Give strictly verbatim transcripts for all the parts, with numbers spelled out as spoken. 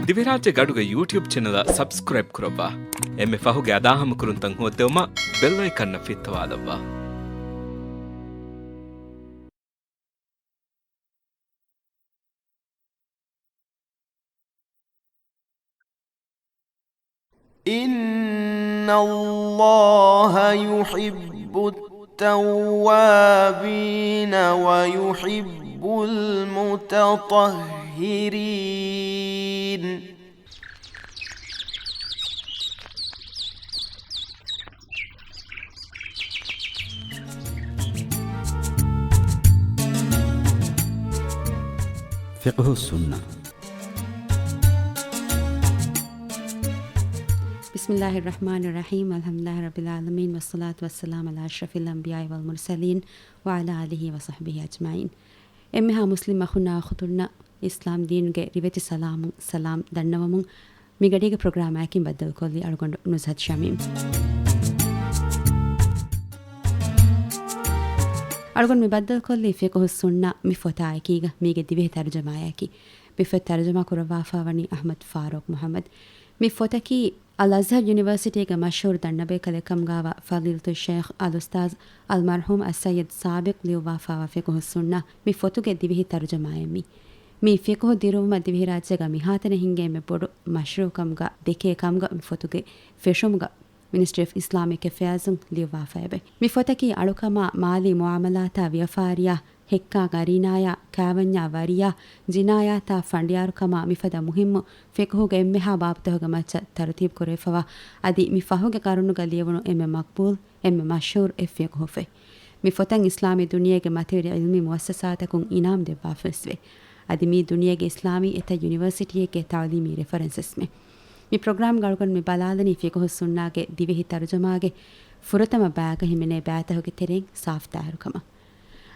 ދިވެހިރާއްޖެ ގަޑުގެ ޔޫޓިއުބް ޗެނަލަށް ސަބްސްކްރައިބް ކުރައްވާ. އެންމެ ފަހުގެ އަދާހަމަކުރުންތައް ހޯއްދެވުމަށް ބެލް އައިކަންއަށް ފިއްތަވާލައްވާ. إِنَّ اللَّهَ يُحِبُّ التَّوَّابِينَ وَيُحِبُّ الْمُتَطَهِّرِينَ. ފިޤުހުއްސުންނަ. بسم الله الرحمن الرحيم. الحمد لله رب العالمين، والصلاة والسلام على أشرف الأنبياء والمرسلين، وعلى آله وصحبه أجمعين. އެންމެހާ މުސްލިމް އަޚުންނާ އުޚުތުންނަށް އިސްލާމް ދީނުގެ ރިވެތި ސަލާމު، ސަލާމް ދަންނަވަމުން، މިގަޑީގެ ޕްރޮގްރާމާއެކިން ބައްދަލުކޮށްލީ އަޅުގަނޑު ނުޒްހަތް ޝަމީމް. އަޅުގަނޑު މި ބައްދަލުކޮށްލީ ފިޤުހުއްސުންނަ މި ފޮތާއެކީގަ މީގެ ދިވެހި ތަރުޖަމާއެކީ. މި ފޮތް ތަރުޖަމާ ކުރައްވާފާވަނީ އަޙްމަދު ފާރޫޤް މުޙައްމަދު. މި ފޮތަކީ އަލް އަޒްހަރު ޔުނިވަރސިޓީގެ މަޝްހޫރު ދަންނަބޭކަލެއްކަމުގާވާ ފަޟީލަތުއް ޝޭޚް އަލްއުސްތާޛް އަލްމަރްޙޫމް އައްސައްޔިދު ސާބިޤް ލިޔުއްވާފާވާ ފިޤުހުއްސުންނަ މި ފޮތުގެ ދިވެހި ތަރުޖަމާއެއް މީ. މި ފިޤުހު ދިރުވުމަށް ދިވެހިރާއްޖޭގަ މިހާތަނަށް ހިންގޭ އެންމެ ބޮޑު މަޝްރޫޢުކަމުގަ ދެކޭ ކަމުގަ މި ފޮތުގެ ފެށުމުގަ މިނިސްޓްރީ އޮފް އިސްލާމިކް އެފެއާޒުން ލިޔުއްވާފައެވެ. މި ފޮތަކީ އަޅުކަމާ މާލީ މުއާމަލާތާ ވިޔަފާރިޔާ ހެއްކާ ގަރީނާޔާ ކާވަންޏާ ވަރިޔާ ޖިނާޔާތާ ފަނޑިޔާރުކަމާ މިފަދަ މުހިއްމު ފިޤުހުގެ އެންމެހާ ބާބުތަކުގެ މައްޗަށް ތަރުތީބު ކުރެވިފަވާ އަދި މި ފަހުގެ ޤަރުނުގަ ލިޔެވުނު އެންމެ މަޤްބޫލް، އެންމެ މަޝްހޫރު އެއް ފިޤުހުފެ. މި ފޮތަށް އިސްލާމީ ދުނިޔޭގެ މަތިވެރި ޢިލްމީ މުއައްސަސާތަކުން އިނާމް ދެއްވާފަވެސްވޭ. އަދި މީ ދުނިޔޭގެ އިސްލާމީ އެތައް ޔުނިވަރސިޓީއެއްގެ ތަޢުލީމީ ރެފަރެންސެސްމެ. މި ޕްރޮގްރާމްގަ އަޅުގަނޑު މި ބަލާލަނީ ފިޤުހުއްސުންނާގެ ދިވެހި ތަރުޖަމާގެ ފުރަތަމަ ބާގަ ހިމެނޭ ބައިތަހުގެ ތެރެއިން ސާފު ޠާހިރުކަމަށް.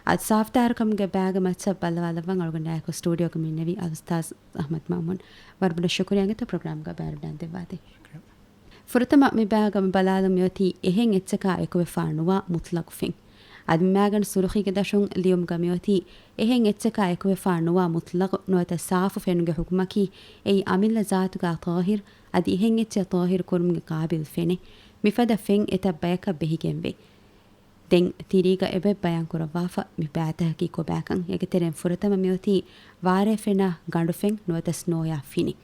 އަދި ސާފު ޠާހިރުކަމުގެ ބާގެ މައްޗަށް ބައްލަވާލައްވަން އަޅުގަނޑާއެކު ސްޓޫޑިއޯގަ މިންނެވި އަލްއުސްތާޛް އަޙްމަދު މައުމޫން. ވަރަށް ބޮޑަށް ޝުކުރިއްޔާ އިނގޭތޯ ޕްރޮގްރާމްގަ ބައިވެރިވެގެން ދެއްވާތީ. ފުރަތަމަ މި ބާގަ މި ބަލާލަން މިއޮތީ އެހެން އެއްޗަކާ އެކުވެފާ ނުވާ މުޠްލަޤު ފެން. އަދި މި ބާގަނޑު ސުރުޚީގެ ދަށުން ލިޔުމުގަ މިއޮތީ އެހެން އެއްޗަކާ އެކުވެފާ ނުވާ މުޠްލަޤު ނުވަތަ ސާފު ފެނުގެ ޙުކުމަކީ އެއީ އަމިއްލަ ޒާތުގާ ޠާހިރު، އަދި އެހެން އެއްޗެއް ޠާހިރު ކުރުމުގެ ޤާބިލް ފެނެއް. މިފަދަ ފެން އެތައް ބަޔަކަށް ބެހިގެންވޭ. ދެން ތިރީގަ އެބަ ބަޔާން ކުރައްވާފަ މި ބައިތަހަކީ ކޮބާކަން. އޭގެ ތެރެއިން ފުރަތަމަ މިއޮތީ ވާރޭ ފެނާ ގަނޑު ފެން ނުވަތަ ސްނޯޔާ ފިނި.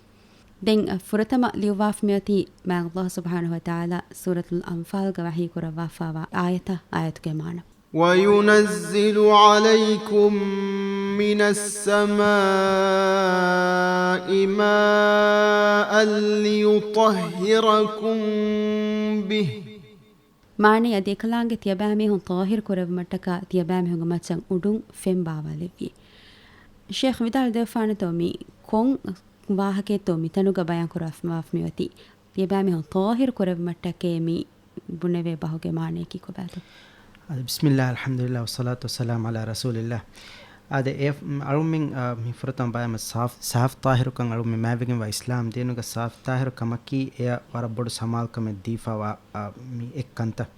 ދެން ފުރަތަމަ ލިޔުއްވާފަ މިއޮތީ މާތް ﷲ ސުބްޙާނަހޫ ވަތަޢާލާ ސޫރަތުލް އަންފާލްގަ ވަޙީ ކުރައްވާފާވާ އާޔަތާ، އާޔަތުގެ މާނަ. وَيُنَزِّلُ عَلَيْكُم مِّنَ السَّمَاءِ مَاءً لِّيُطَهِّرَكُم بِهِ. މާނައީ އަދި އެކަލާނގެ ތިޔަބައިމީހުން ޠާހިރު ކުރެއްވުމަށްޓަކާ ތިޔަބައިމީހުންގެ މައްޗަށް އުޑުން ފެން ބާވާލެއްވި. ޝޭޚް ވިދާޅު ދެއްވާނެތޯ މި ކޮން ވާހަކައެއްތޯ މިތަނުގަ ބަޔާން ކުރައްވާފަ މިއޮތީ؟ ތިޔަބައިމީހުން ޠާހިރު ކުރެއްވުމަށްޓަކައި މި ބުނެވޭ ބަހުގެ މާނަޔަކީ ކޮބާތޯ؟ އަދި ބިސްމިއްލާ، އަލްޙަމްދުލިއްލާ، ވައްޞަލާތު ވައްސަލާމު ޢަލާ ރަސޫލިއްލާ. އާދެ، އެ، އަޅުމެން، އާ، މި ފުރަތަމަ ބަޔަމަ ސާފް، ސާފް ޠާހިރުކަން އަޅުމެން މާތްވެގެންވާ އިސްލާމް ދީނުގަ ސާފް ޠާހިރު ކަމަކީ އެޔަށް ވަރަށް ބޮޑު ސަމާލުކަމެއް ދީފަވާ، އާ، މި އެއްކަންތައް.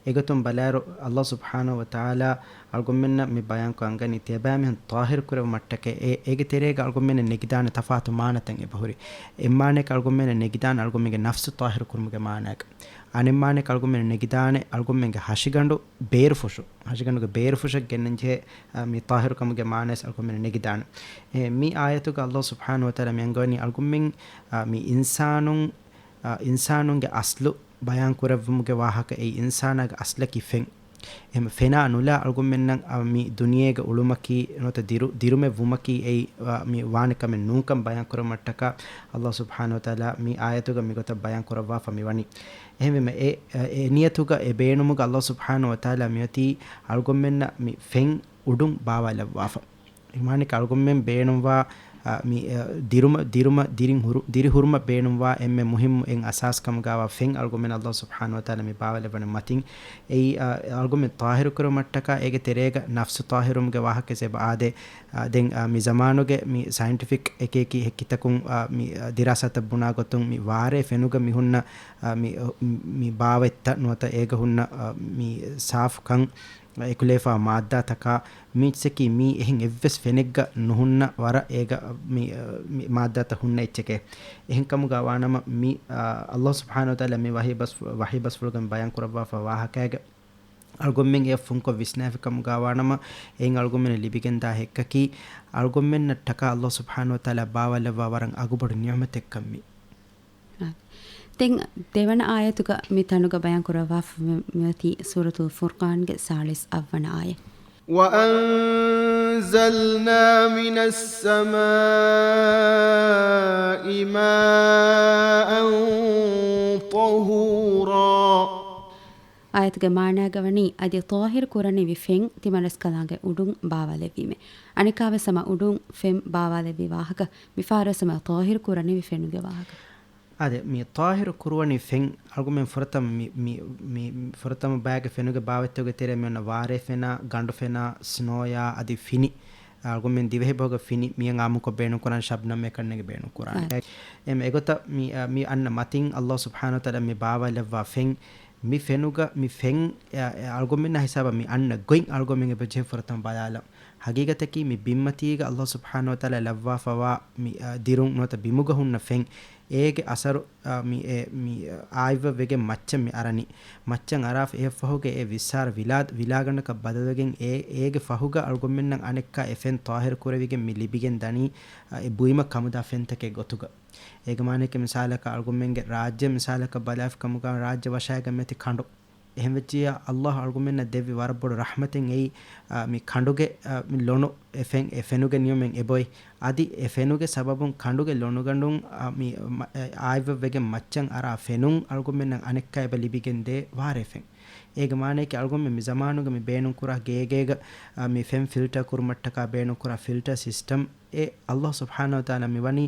އެގޮތުން ބަލާއިރު، ﷲ ސުބްޙާނަހޫ ވަތަޢާލާ އަޅުގަނޑުމެންނަށް މި ބަޔާންކޮށް އަންގަނީ ތިޔަބައިމީހުން ޠާހިރު ކުރެއްވުމަށްޓަކައި. އޭ، އޭގެ ތެރޭގަ އަޅުގަނޑުމެންނަށް ނެގިދާނެ ތަފާތު މާނަތައް އެބަހުރި. އެއްމާނައަކަށް އަޅުގަނޑުމެންނަށް ނެގިދާނެ އަޅުގަނޑުމެންގެ ނަފްސު ޠާހިރު ކުރުމުގެ މާނައަކަށް. އަނެއްމާނައަކަށް އަޅުގަނޑުމެންނަށް ނެގިދާނެ އަޅުގަނޑުމެންގެ ހަށިގަނޑު ބޭރުފުށު، ހަށިގަނޑުގެ ބޭރުފުށަށް ގެންނަންޖެހޭ، އާ، މި ޠާހިރުކަމުގެ މާނަޔަސް އަޅުގަނޑުމެންނަށް ނެގިދާނެ. އެ، މި އާޔަތުގަ ﷲ ސުބްޙާނަހޫ ވަތަޢާލާ މި އަންގަވަނީ އަޅުގަނޑުމެން، އާ، މި އިންސާނުން، އާ، އިންސާނުންގެ އަސްލު ބަޔާން ކުރެއްވުމުގެ ވާހަކަ. އެއީ އިންސާނާގެ އަސްލަކީ ފެން. އެހެން ފެނާ ނުލާ އަޅުގަނޑުމެންނަށް، އާ، މި ދުނިޔޭގަ އުޅުމަކީ ނުވަތަ ދިރު-، ދިރުމެއް ވުމަކީ އެއީ، އާ، މި ވާނެ ކަމެއް ނޫންކަން ބަޔާން ކުރުމަށްޓަކާ ﷲ ސުބްޙާނަހޫ ވަތަޢާލާ މި އާޔަތުގަ މިގޮތަށް ބަޔާން ކުރައްވާފަ މިވަނީ. އެހެންވީމަ އެ، އެ ނިޔަތުގަ އެ ބޭނުމުގަ ﷲ ސުބްޙާނަހޫ ވަތަޢާލާ މިއޮތީ އަޅުގަނޑުމެންނަށް މި ފެން އުޑުން ބާވާލައްވާފަ. އެމާނައަކަށް އަޅުގަނޑުމެން ބޭނުންވާ، އަ، މި، އަ، ދިރުމަ-، ދިރުމަ-، ދިރިން ހުރު-، ދިރިހުރުމަށް ބޭނުންވާ އެންމެ މުހިއްމު އެއް އަސާސް ކަމުގާވާ ފެން އަޅުގަނޑުމެން ﷲ ސުބްޙާނަހޫ ވަތަޢާލާ މި ބާވާލެއްވަނީ މަތިން. އެއީ، އަ، އަޅުގަނޑުމެން ޠާހިރު ކުރުމަށްޓަކާ އޭގެ ތެރޭގަ ނަފްސު ޠާހިރުވުމުގެ ވާހަކަ އެބަ އާދޭ. އާ، ދެން، އާ، މި ޒަމާނުގެ މި ސައިންޓިފިކް އެކިއެކި ހެކިތަކުން، އާ، މި، އާ، ދިރާސާތައް ބުނާ ގޮތުން މި ވާރޭ ފެނުގަ މި ހުންނަ، އާ، މި، އާ، މި ބާވަތްތައް ނުވަތަ އޭގަ ހުންނަ، އާ، މި ސާފުކަން، އެކުލެވިފާ މާއްދާތަކާ މީސްއަކީ މީ އެހެން އެއްވެސް ފެނެއްގަ ނުހުންނަ ވަރަށް އޭގަ މި، މި މާއްދާތައް ހުންނަ އެއްޗެކޭ. އެހެން ކަމުގަ ވާނަމަ މި، އާ، އައްލާހު ސުބްޙާނަހު ވަތަޢާލާ މި ވަޙީ ބަސް، ވަޙީ ބަސްފުޅުގެ ބަޔާން ކުރައްވާފަ ވާހަކައިގަ އަޅުގަނޑުމެން އެ ފުންކޮށް ވިސްނާފި ކަމުގަ ވާނަމަ، އެއިން އަޅުގަނޑުމެންނަށް ލިބިގެންދާ ހެއްކަކީ، އަޅުގަނޑުމެންނަށްޓަކާ އައްލާހު ސުބްޙާނަހު ވަތަޢާލާ ބާވާލައްވާ ވަރަށް އަގުބޮޑު ނިޢުމަތެއްކަން މި. ދެން ދެވަނަ އާޔަތުގަ މި ތަނުގަ ބަޔާން ކުރައްވާފަ މި-، މިއޮތީ ސޫރަތުލް ފުރްޤާންގެ ސާޅީސް އަށްވަނަ އާޔަތް. وَأَنزَلْنَا مِنَ السَّمَاءِ مَاءً طَهُورًا. އާޔަތުގެ މާނާގަ ވަނީ އަދި ޠާހިރު ކުރަނިވި ފެން ތިމަންރަސްކަލާނގެ އުޑުން ބާވާލެއްވީމޭ. އަނެއްކާވެސް ހަމަ އުޑުން ފެން ބާވާލެއްވި ވާހަކަ، މިފަހަރުވެސް ހަމަ ޠާހިރު ކުރަނިވި ފެނުގެ ވާހަކަ. އާދެ، މި ޠާހިރު ކުރުވަނި ފެން އަޅުގަނޑުމެން ފުރަތަމަ މި، މި، މި ފުރަތަމަ ބައިގެ ފެނުގެ ބާވަތްތަކުގެ ތެރޭ މި އޮންނަ ވާރޭ ފެނާ، ގަނޑު ފެނާ، ސްނޯޔާ އަދި ފިނި. އަޅުގަނޑުމެން ދިވެހި ބަހުގެ ފިނި މިއަން އާއްމުކޮށް ބޭނުން ކުރާނެ ޝަބްނަމް އެކަންނެގެ ބޭނުން ކުރާނެ. އާ. އެމް އެގޮތަށް މި، އަ، މި އަންނަ މަތިން އައްލާހު ސުބްޙާނަހު ވަތަޢާލާ މި ބާވާލައްވާ ފެން، މި ފެނުގަ، މި ފެން، އަ، އަ، އަޅުގަނޑުމެންނާ ހިސާބަށް މި އަންނަ ގޮތް އަޅުގަނޑުމެން އެބަޖެހޭ ފުރަތަމަ ބަލާލަން. ހަގީގަތަކީ މި ބިންމަތީގަ އައްލާހު ސުބްޙާނަހު ވަތަޢާލާ ލައްވާފަވާ މި، އަ، ދިރުން ނުވަތަ ބިމުގަ ހުންނަ ފެން، އޭގެ އަސަރު، އަ، މި، އެ، މި، އަ، އާއިއްވަށް ވެގެން މައްޗަށް މި އަރަނީ. މައްޗަށް އަރާފަ އެއަށްފަހުގަ އެ ވިއްސާރަ ވިލާ، ވިލާގަނޑަކަށް ބަދަލުވެގެން އެ، އޭގެ ފަހުގަ އަޅުގަނޑުމެންނަށް އަނެއްކާ އެ ފެން ޠާހިރު ކުރެވިގެން މި ލިބިގެން ދަނީ، އަ، އެ ބުއިމަށް ކަމުދާ ފެންތަކެއް ގޮތުގަ. އޭގެ މާނައަކީ މިސާލަކަށް އަޅުގަނޑުމެންގެ ރާއްޖެ މިސާލަކަށް ބަލާފި ކަމުގަ ރާއްޖެ ވަށާގެން މިއޮތީ ކަނޑު. އެހެންވެއްޖިއްޔާ އައްލާހު އަޅުގަނޑުމެންނަށް ދެއްވި ވަރަށް ބޮޑު ރަޙްމަތެއް އެއީ، އާ، މި ކަނޑުގެ، އާ، މި ލޮނު އެ ފެން، އެ ފެނުގެ ނިޢުމަތް އެބޮތް. އަދި އެ ފެނުގެ ސަބަބުން ކަނޑުގެ ލޮނުގަނޑުން، އާ، މި މަ-، އެ އާއިއްވަށް ވެގެން މައްޗަށް އަރާ ފެނުން އަޅުގަނޑުމެންނަށް އަނެއްކާ އެބަ ލިބިގެން ދޭ ވާރޭ ފެން. އޭގެ މާނައަކީ އަޅުގަނޑުމެން މި ޒަމާނުގަ މި ބޭނުންކުރާ ގޭގޭގަ، އާ، މި ފެން ފިލްޓަރ ކުރުމަށްޓަކާ ބޭނުންކުރާ ފިލްޓަރ ސިސްޓަމް އެ އައްލާހު ސުބްޙާނަހު ވަތަޢާލާ މި ވަނީ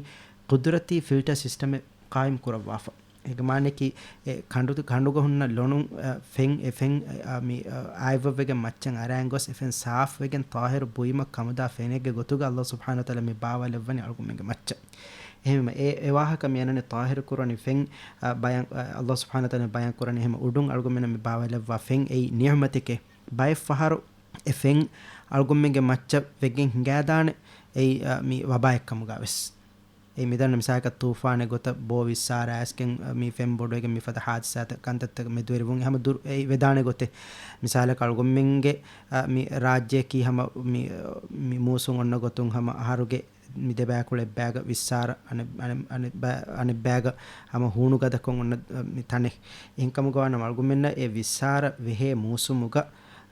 ޤުދުރަތީ ފިލްޓަރ ސިސްޓަމެއް ޤާއިމް ކުރައްވާފަ. އޭގެ މާނައަކީ، އެ ކަނޑު، ކަނޑުގަ ހުންނަ ލޮނު، އަ، ފެން، އެ ފެން، އަ، މި، އަ، އާއިއްވަށް ވެގެން މައްޗަށް އަރާން ގޮސް، އެ ފެން ސާފް ވެގެން ޠާހިރު ބުއިމަށް ކަމުދާ ފެނެއްގެ ގޮތުގަ އައްލާހު ސުބްޙާނަހު ވަތަޢާލާ މި ބާވާލެއްވަނީ އަޅުގަނޑުމެންގެ މައްޗަށް. އެހެންވީމަ، އެ، އެ ވާހަކަ މި އަންނަނީ ޠާހިރު ކުރަނި ފެން، އަ، ބަޔަން، އަ، އައްލާހު ސުބްޙާނަހު ވަތަޢާލާ ބަޔާން ކުރަނީ އެހެން އުޑުން އަޅުގަނޑުމެންނަށް މި ބާވާލެއްވާ ފެން އެއީ ނިޢުމަތެކޭ. ބައެއް ފަހަރު އެ ފެން އަޅުގަނޑުމެންގެ މައްޗަށް ވެގެން ހިނގާދާނެ އެއީ، އަ، މި ވަބާއެއްކަމުގަ ވެސް. އެ މިދަންނަ މިސާލަކަށް ތޫފާނެއް ގޮތަށް ބޯ ވިއްސާރަ އައިސްގެން، އަ، މި ފެން ބޮޑުވެގެން މިފަދަ ހާދިސާތައް ކަންތައްތައް މެދުވެރިވުން ހަމަ ދުރު އެ ވެދާނެ ގޮތެއް. މިސާލަކަށް އަޅުގަނޑުމެންގެ، އަ، މި ރާއްޖެއަކީ ހަމަ މި، މި މޫސުން އޮންނަ ގޮތުން ހަމަ އަހަރުގެ މި ދެބައިކުޅަ އެއްބައިގަ ވިއްސާރަ އަނެއް، އަނެއް، އަނެއް ބަ-، އަނެއް ބައިގަ ހަމަ ހޫނު ގަދަކޮށް އޮންނަ، އަ، މި ތަނެއް. އެހެންކަމުގަ ވާނަމަ އަޅުގަނޑުމެންނަށް އެ ވިއްސާރަ ވެހޭ މޫސުމުގަ،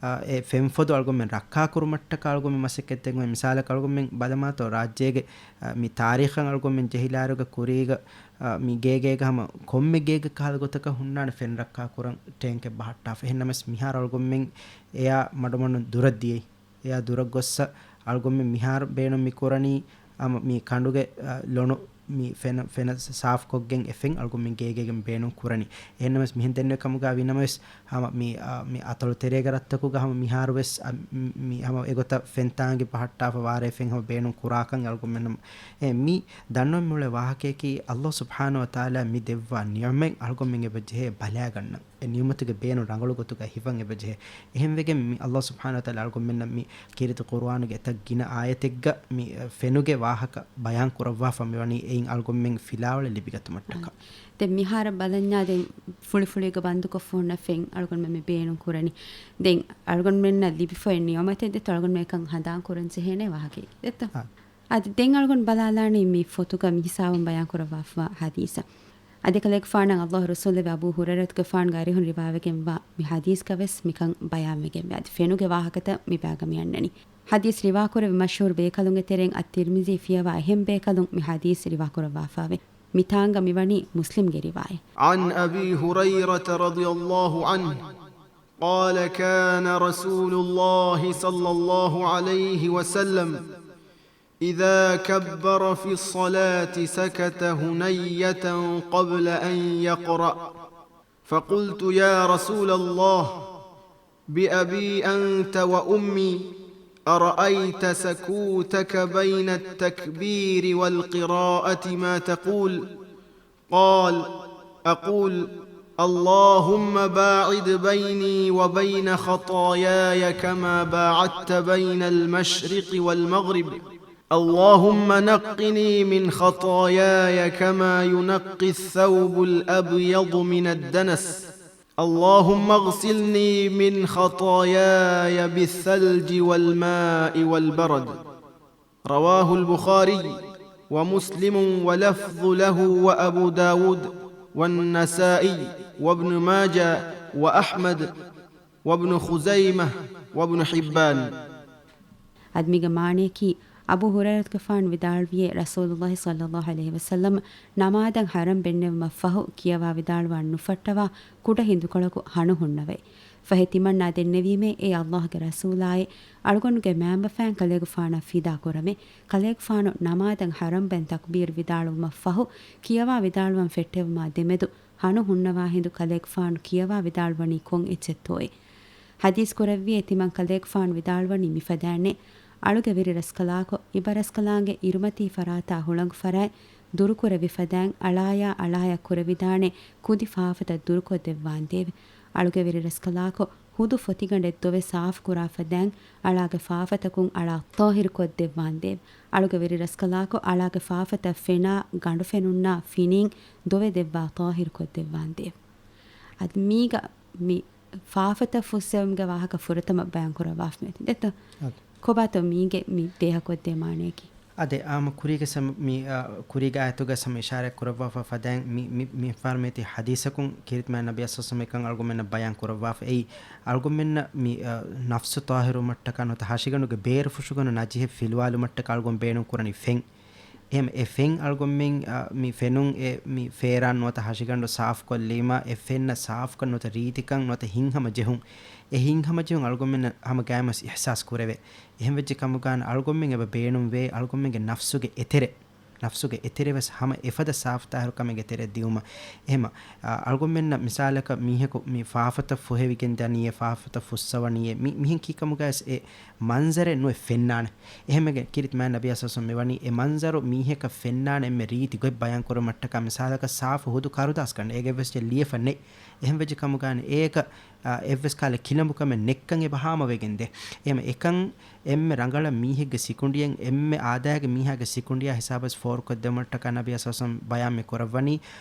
އަ، އެ ފެންފޮދު އަޅުގަނޑުމެން ރައްކާކުރުމަށްޓަކާ އަޅުގަނޑުމެން މަސައްކަތްތައް އެނގުމެ. މިސާލަކަށް އަޅުގަނޑުމެން ބަލަމާތޯ ރާއްޖޭގެ، އަ، މި ތާރީޚަށް އަޅުގަނޑުމެން ޖެހިލާއިރުގަ ކުރީގަ، އަ، މި ގޭގޭގަ ހަމަ ކޮންމެ ގޭގެ ކަހަލަ ގޮތަކަށް ހުންނާނެ ފެން ރައްކާކުރަން ޓޭންކެއް ބަހައްޓާފަ. އެހެންނަމަވެސް މިހާރު އަޅުގަނޑުމެން އެއާ މަޑުމަޑުން ދުރަށް ދިޔައީ. އެއާ ދުރަށް ގޮއްސަ އަޅުގަނޑުމެން މިހާރު ބޭނުން މި ކުރަނީ، އަ، މި ކަނޑުގެ، އަ، ލޮނު މި ފެނަ، ފެނަ ސާފްކޮށްގެން އެ ފެން އަޅުގަނޑުމެން ގޭގޭގެ ބޭނުން ކުރަނީ. އެހެންނަމަވެސް މިހެން ދެންނެވި ކަމުގަ ވީނަމަވެސް ހަމަ މި، އަ، މި އަތޮޅު ތެރޭގެ ރަށްތަކުގަ ހަމަ މިހާރުވެސް، އަ، މި، މި ހަމަ އެގޮތަށް ފެންތާނގި ބަހައްޓާފަ ވާރޭ ފެން ހަމަ ބޭނުން ކުރާކަން އަޅުގަނޑުމެން އެ މި ދަންނަވަން މިއުޅޭ ވާހަކަޔަކީ އައްލާހު ސުބްޙާނަހު ވަތަޢާލާ މި ދެއްވާ ނިޢުމަތް އަޅުގަނޑުމެން އެބަޖެހޭ ބަލާގަންނަން. އެ ނިޢުމަތުގެ ބޭނުން ރަނގަޅު ގޮތުގަ ހިފަން އެބަޖެހޭ. އެހެންވެގެން މި އައްލާހު ސުބްޙާނަހު ވަތަޢާލާ އަޅުގަނޑުމެންނަށް މި ކީރިތި ޤުރުއާނުގެ އެތައް ގިނަ އާޔަތެއްގަ މި، އަ، ފެނުގެ ވާހަކަ ބަޔާން ކުރައްވާފަ މިވަނީ އެއިން އަޅުގަނޑުމެން ފިލާވަޅެއް ލިބިގަތުމަށްޓަކާ. ދެން މިހާރަށް ބަލަންޏާ ދެން ފުޅިފުޅީގަ ބަންދުކޮށްފަ ހުންނަ ފެން އަޅުގަނޑުމެން މި ބޭނުން ކުރަނީ. ދެން އަޅުގަނޑުމެންނަށް ލިބިފައި ނިޢުމަތެއް ދެއްތޯ އަޅުގަނޑުމެން އެކަން ހަނދާން ކުރަން ޖެހޭނެ ވާހަކައެއް ދެއްތޯ؟ އާ. އަދި ދެން އަޅުގަނޑު ބަލާލާނީ މި ފޮތުގަ މި ހިސާބުން ބަޔާން ކުރައްވާފަ ހަދީސް. އަދި ކަލޭގެފާނަށް އައްލާހު ރަސޫލެވެ އަބޫ ހުރައިރަތުގެފާނުގެ އަރިހުން ރިވާވެގެންވާ މި ހަދީސްގަވެސް މިކަން ބަޔާންވެގެންވޭ. އަދި ފެނުގެ ވާހަކަތައް މި ބައިގަ މި އަންނަނީ. ހަދީސް ރިވާކުރެއްވި މަޝްހޫރު ބޭކަލުންގެ ތެރެއިން އައްތިރްމިޒީ ފިޔަވާ އެހެން ބޭކަލުން މި ހަދީސް ރިވާކުރައްވާފައެވެ. މި ތާނގަ މިވަނީ މުސްލިމްގެ ރިވާޔަތް. عن أبي هريرة رضي الله عنه قال كان رسول الله صلى الله عليه وسلم إذا كبر في الصلاة سكت هنية قبل أن يقرأ، فقلت: يا رسول الله، بأبي أنت وأمي، أرأيت سكوتك بين التكبير والقراءة ما تقول؟ قال: أقول: اللهم باعد بيني وبين خطاياي كما باعدت بين المشرق والمغرب. اللهم نقني من خطاياي كما ينقى الثوب الأبيض من الدنس. اللهم اغسلني من خطاياي بالثلج والماء والبرد. رواه البخاري ومسلم ولفظ له وأبو داود والنسائي وابن ماجه وأحمد وابن خزيمة وابن حبان. އަދި މީގެ މާނަޔަކީ، އަބޫ ހުރައިރަތުގެފާނު ވިދާޅުވިއޭ، ރަސޫލުﷲ ޞައްލަﷲ ޢަލައިހި ވަސައްލަމް ނަމާދަށް ޙަރަމް ބެންނެވުމަށްފަހު ކިޔަވާ ވިދާޅުވާން ނުފައްޓަވާ ކުޑަ ހިނދުކޮޅަކު ހަނު ހުންނަވައި. ފަހެ ތިމަންނާ ދެންނެވީމޭ، އޭ ﷲގެ ރަސޫލާއޭ، އަޅުގަނޑުގެ މައިންބަފައިން ކަލޭގެފާނަށް ފިދާ ކުރަމޭ. ކަލޭގެފާނު ނަމާދަށް ޙަރަމް ބަން ތަކްބީރު ވިދާޅުވުމަށްފަހު ކިޔަވާ ވިދާޅުވަން ފެއްޓެވުމާ ދެމެދު ހަނު ހުންނަވާ ހިނދު ކަލޭގެފާނު ކިޔަވާ ވިދާޅުވަނީ ކޮން އެއްޗެއްތޯއޭ؟ ޙަދީޘް ކުރެއްވިއޭ، ތިމަން ކަލޭގެފާނު ވިދާޅުވަނީ މިފަދައިންނޭ. އަޅުގެ ވެރިރަސްކަލާކޮ، އިބަރަސްކަލާނގެ އިރުމަތީ ފަރާތާ ހުޅަނގު ފަރާތް ދުރުކުރެއްވި ފަދައިން އަޅާޔާ އަޅާޔަށް ކުރެވިދާނެ ކުދި ފާފަތައް ދުރުކޮށްދެއްވާންދޭވެ. އަޅުގެ ވެރިރަސްކަލާކޮ، ހުދު ފޮތިގަނޑެއް ދޮވެ ސާފުކުރާ ފަދައިން އަޅާގެ ފާފަތަކުން އަޅާ ޠާހިރުކޮށްދެއްވާންދޭވެ. އަޅުގެ ވެރިރަސްކަލާކޮ، އަޅާގެ ފާފަތައް ފެނާ ގަނޑުފެނުންނާ ފިނިން ދޮވެ ދެއްވާ ޠާހިރުކޮށްދެއްވާންދޭވެ. އަދި މީގަ މި ފާފަތައް ފުއްސެވުމުގެ ވާހަކަ ފުރަތަމަ ބަޔާންކުރައްވާފަ މިއޮތީ ދެއްތޯ؟ އަދި. ކޮބާތޯ މީގެ މި ދޭހަކޮށްދޭ މާނަޔަކީ؟ އާދެ، އާންމު ކުރީގެ ސަމ-، މި، އާ، ކުރީގެ އާޔަތުގަ ސަމ އިޝާރާތް ކުރައްވާފަ ފަދައިން މި، މި، މި ފާރުމޭތި ޙަދީޘަކުން ކީރިތި މާތް ނަބިއްޔާ ޞައްލަﷲ ޢަލައިހި ވަސައްލަމަ އެކަން އަޅުގަނޑުމެންނަށް ބަޔާން ކުރައްވާފަ. އެއީ، އަޅުގަނޑުމެންނަށް މި، އާ، ނަފްސު ޠާހިރުވުމަށްޓަކާ ނުވަތަ ހަށިގަނޑުގެ ބޭރު ފުށުގަނޑު ނަޖިހެއް ފިލުވާލުމަށްޓަކާ އަޅުގަނޑު ބޭނުން ކުރަނީ ފެން. އެހެން އެ ފެން އަޅުގަނޑުމެން، އާ، މި ފެނުން އެ މި ފޭރާން ނުވަތަ ހަށިގަނޑު ސާފުކޮށްލީމަ، އެ ފެންނަށް ސާފުކަން ނުވަތަ ރީތިކަން ނުވަތަ ހިތްހަމަ ޖެހުން، އެ ހިތްހަމަ ޖެހުން އަޅުގަނޑުމެންނަށް ހަމަ ގައިމުވެސް އިޙްސާސް ކުރެވޭ. އެހެން ވެއްޖެ ކަމުގާ އަޅުގަނޑުމެން އެބަ ބޭނުންވޭ، އަޅުގަނޑުމެންގެ ނަފްސުގެ އެތެރެ، ނަފްސުގެ އެތެރެވެސް ހަމަ އެފަދަ ސާފު ޠާހިރުކަމެއްގެ ތެރެއަށް ދިއުމަށް. އެހެމަ، އަ، އަޅުގަނޑުމެންނަށް މިސާލަކަށް މީހަކު މި ފާފަތައް ފޮހެވިގެން ދަނީއޭ، ފާފަތައް ފުއްސަވަނީއޭ، މި، މިހެން ކީކަމުގައިސް އެ މަންޒަރެއް ނުއެއް ފެންނާނެ. އެހެމެގެ ކީރިތި މާތް ނަބިއްޔާ ޞައްލަﷲ ޢަލައިހި ވަސައްލަމަ މިވަނީ އެ މަންޒަރު މީހަކަށް ފެންނާނެ އެންމެ ރީތި ގޮތް ބަޔާން ކުރުމަށްޓަކާ މިސާލަކަށް ސާފު ހުދު ކަރުދާސްގަނޑެއް އޭގެ އެއްވެސް ލިޔެފަ ނެތް. އެހެން ވެއްޖެ ކަމުގާ އޭގަ، އާ، އެއްވެސް ކަހަލަ ކިލަނބުކަމެއް ނެތްކަން އެބަ ހާމަވެގެން ދޭ. އެހެމަ އެކަން އެންމެ ރަނގަޅަށް މީހެއްގެ ސިކުނޑިއެއް، އެންމެ އާދައިގެ މީހާގެ ސިކުނޑިއާ ހިސާބަސް ފޯރުކޮށްދެވުމަށްޓަކާ ނަބިއްޔާ ޞައްލަﷲ ޢަލައިހި ވަސައްލަމަ ބަޔާން މި ކުރައްވަނީ